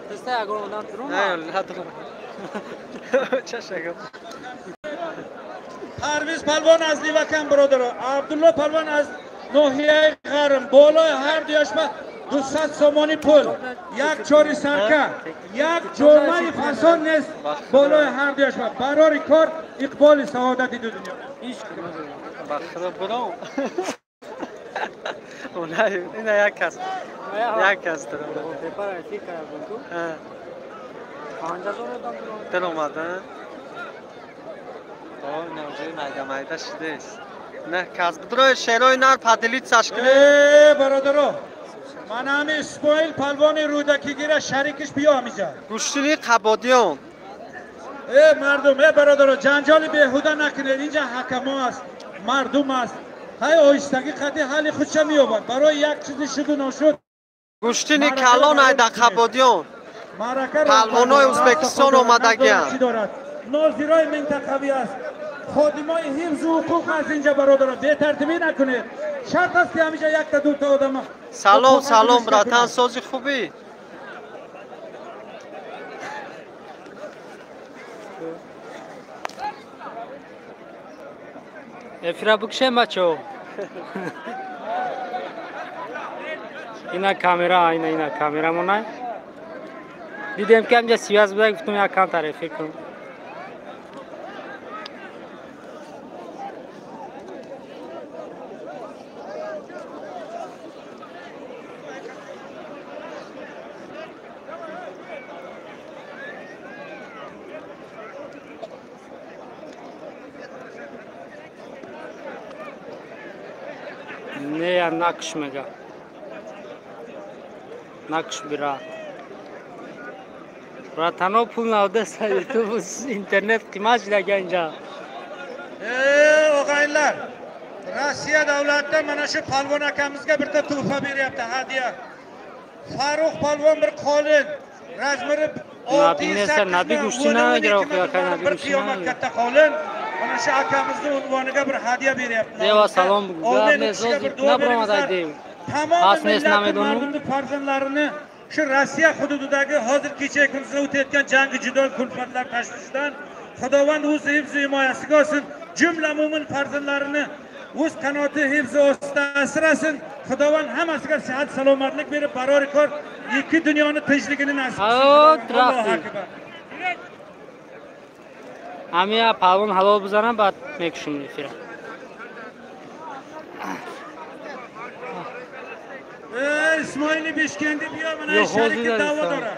Теста ягон одам турума? Не, надурам. Чашагам. Парвиз палвон аз Ливакан бародаро, Абдулло палвон аз ноҳияи Ғарм. Болои ҳар дуяшба 200 сомонӣ пул, як чори сарка, як ҷомаи фасон нест болои ҳар дуяшба. Барори кор, иқболи саодати ду дунё. Ба худо буром. Ина як кас. Як кас дуромад. Пепара эфир кардам ту. 5000 одам дуромад. Дуромад, а? О, ина уже майда майда шудест. Не, кас бидрои шерои нар поделиться кунед. Э, бародаро, ман ҳами Исмоил палвони Рӯдакигира шарикиш биё ҳамиҷа. Гӯштини Қабодиён. Э, мардум, э, бародаро, ҷанҷоли беҳуда накунед. Инҷа ҳакамо аст, мардум аст. Ҳай оҳистагӣ қади ҳалли худша меёбад. Барои як чизи шуду ношуд. Гӯштини калон айда Қабодиён. Маърака Палвонои Ӯзбекистон омадагианд. Чӣ дорад? Нозирои минтақавӣ аст. Ходимои ҳифзу ҳуқуқ аст инҷа бародаро. Бетартибӣ накунед. Шарт аст ки ҳамиҷа якта дута одама. Салом, салом, братан, сози хубӣ? Эфира бикшем бачаҳо. Ина камера, ина камера монай. Дидем ки ҳамҷа связь буда, гуфтум як камтар эфир кунем. Не, накш мега. Накш бира. Братано пул навдест, ютуб интернет қимат шудага инҷа. Э, og'aynilar, Rossiya davlatida mana shu polvon akamizga birta tuhfa beryapti, hadya. Farruh polvon bir qolin, razmiri Nabi nesa, Nabi gushti namegира охи ака, Наби bir гӯшти qiyomat намегира. Katta qolin. Mana shu akamizni unvoniga bir hadya beryapti. Дева салом бугу. Omin, Гап u kishiga нест, bir duo набуромад beringizlar. дев. Tamomi Ас нест millatni намедонум. mardumni farzandlarini shu Rossiya hududidagi hozir kecha kunduzda o'tayotgan jangi jidol kulfatlar tashvishidan Xudovand o'zi hifzi himoyasiga olsin. Jumla mo'min farzandlarini o'z qanoti hifzi ostida asrasin. Xudovand hammasiga sihat salomatlik berib, barori kor ikki dunyoni tinchligini nasib qilsin. О, Allohu рафтем. akbar. Ҳамия палвон ҳалол бизанам, баъд мекушем эфира. Ey Ismoili Beshkendi biyo mana Yo'q, shariki hozir da'vo aytsam. Dorar.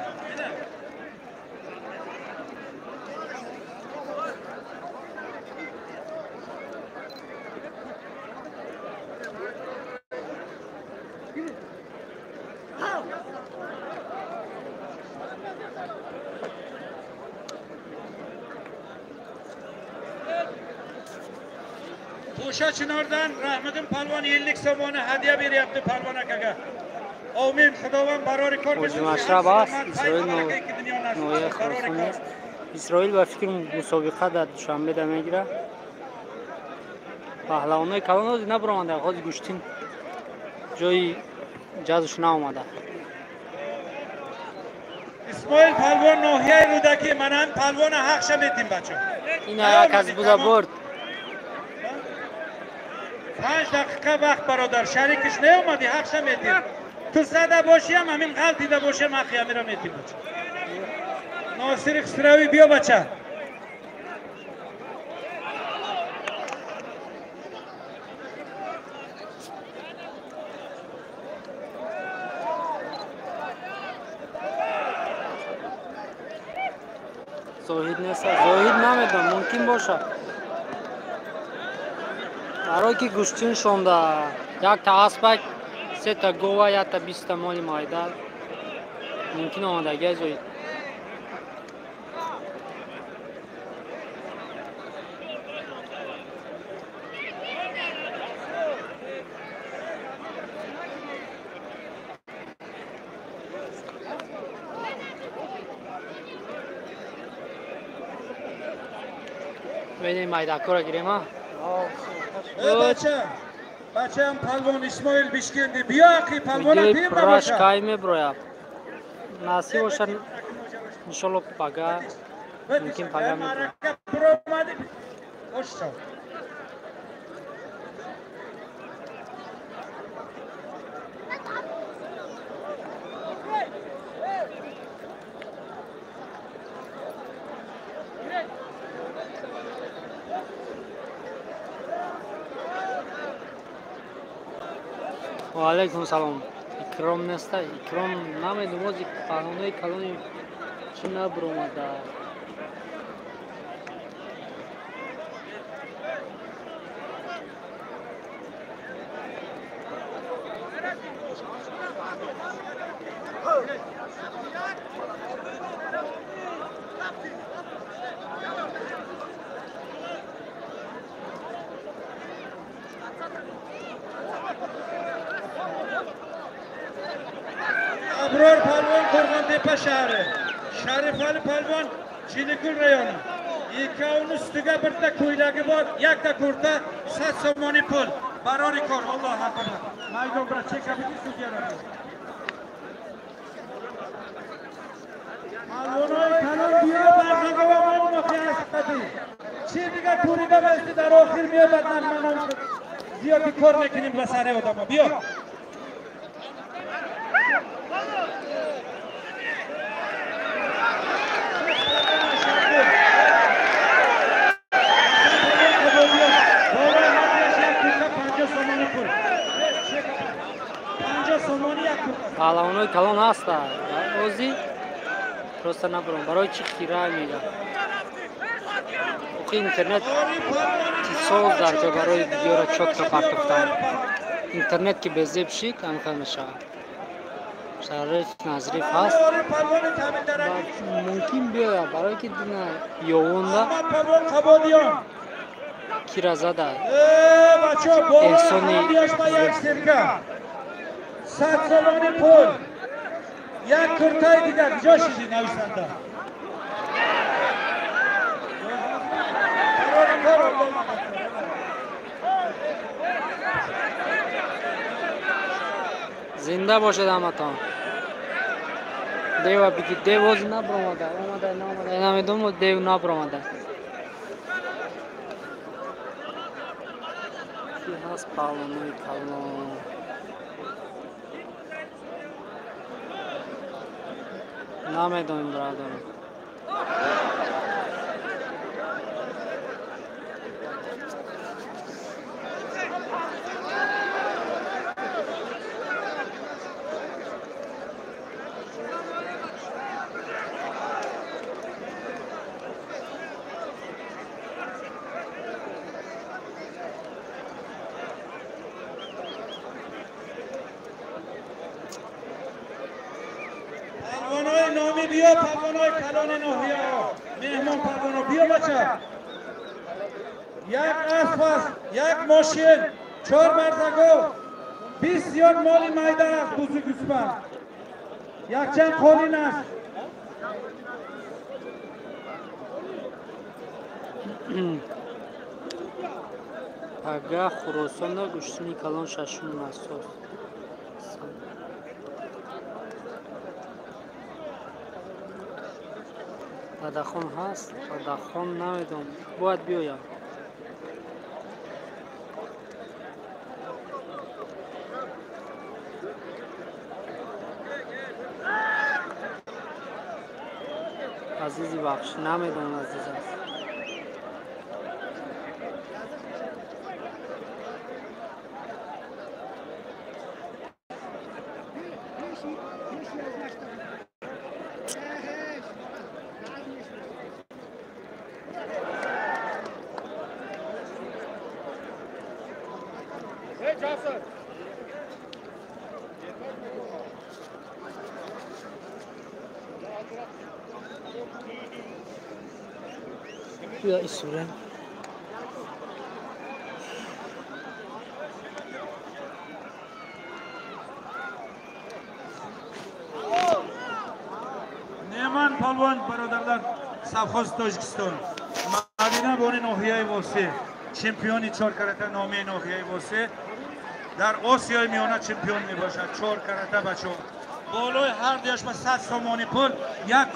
Qo'sha Chinordan Rahmiddin polvon 50 somoni hadya beryapti polvon akaga. Omin, Xudovand barori kor Ҳоҷи bersin. Машраб аст, Salomat, Исроил xayr, baraka ikki dunyo nasib ноҳияи qilsin. Barori Хуросон kor. нест. Исроил ба фикр мусобиқа дар Душанбеда мегирад. Паҳлавонои калон ҳозир набуромада, ҳозир гӯштин ҷои ҷазуш наомада. Ismoil polvon ноҳияи Рӯдакӣ, mana ham polvoni haqsha metin bacha. Ина як аз буза бурд. 5 daqiqa vaqt barodar, sharikish neomadi, haqsha metin. Tu zada boshi ham, ҳамин ғалтида боши ham haqi amira metin bacha. Nosir Xusraviy biyo bacha. Зоҳид нест. Зоҳид намедонам, мумкин бошад. Барое ки гӯштин шонда якта аспак, сета гова, якта 20-та моли майда. Мумкин омадагиай Зоҳид. Бинем майдакора гирем, а? Ey bacha. Bacham polvon Ismoil Bishkendi biyo aqi polvon Видеои atayim пурраш bacha. кай меброяд? Насиб бошад, иншолло пага, мумкин пага мебурам. Ва алайкум салом. Икром неста, Икром намедум, ози паҳлавонои калони чӣ набуромада. Abror polvon Qo'rg'ontepa shahri, Sharifali polvon Chilikul rayoni. Ikkovini ustiga bitta ko'ylagi bor, yakta kurta, 100 somoni pul. Barori kor, Alloh akbar. Maydon bilan chekabidi sudyalar. Polvonoy kalon biyo barqaga va. Чи дига турида басти дар охир меёбад манам зиёди кор мекунем ба сари одамо. Биё. Паҳлавонои калон ҳаста, ози просто набурам. Барои чӣ хира мега? Охи интернет тисоз дар ҷо барои видеоро чётко партофтан. Интернет ки безеб шид, ҳамхел мешавад. Шариф Назриф ҳаст. Мумкин биёяд, барое ки дина ёвонда кира зада. Эҳсони 100 сомони пул, як куртаи дигар. Куҷо шидӣ нависанда? Зинда бошед ҳаматон. Дева биги, дев ози набуромада, омада, наомада, намедонам, дев набуромада. Ки ҳаст паҳлавонои калон? Намедонем, бародарон. Палвонои номи биё, палвонои калони ноҳияҳо, меҳмон палвоно биё бача. Як асп аст, як мошин, чор марзагов, 20 зиёд моли майда аст, бузу гӯсфанд, якчанд қолин аст. Пага Хуросонда гӯштини калон шашум насоз. Бадахон ҳаст, Бадахон намедонам, бояд биёяд. Азизи бахш намедонам, азиз аст. Бیا исурем. Неъман полвон, бародардар, совхози Тоҷикистон, Мадина бони ноҳияи Восеъ, чемпиони чоркарата номии ноҳияи Восеъ, дар Осиёи Миёна чемпион мебошад. Чор карата, бачаҳо. Болои ҳар дуяш ба 100 сомонӣ пул як.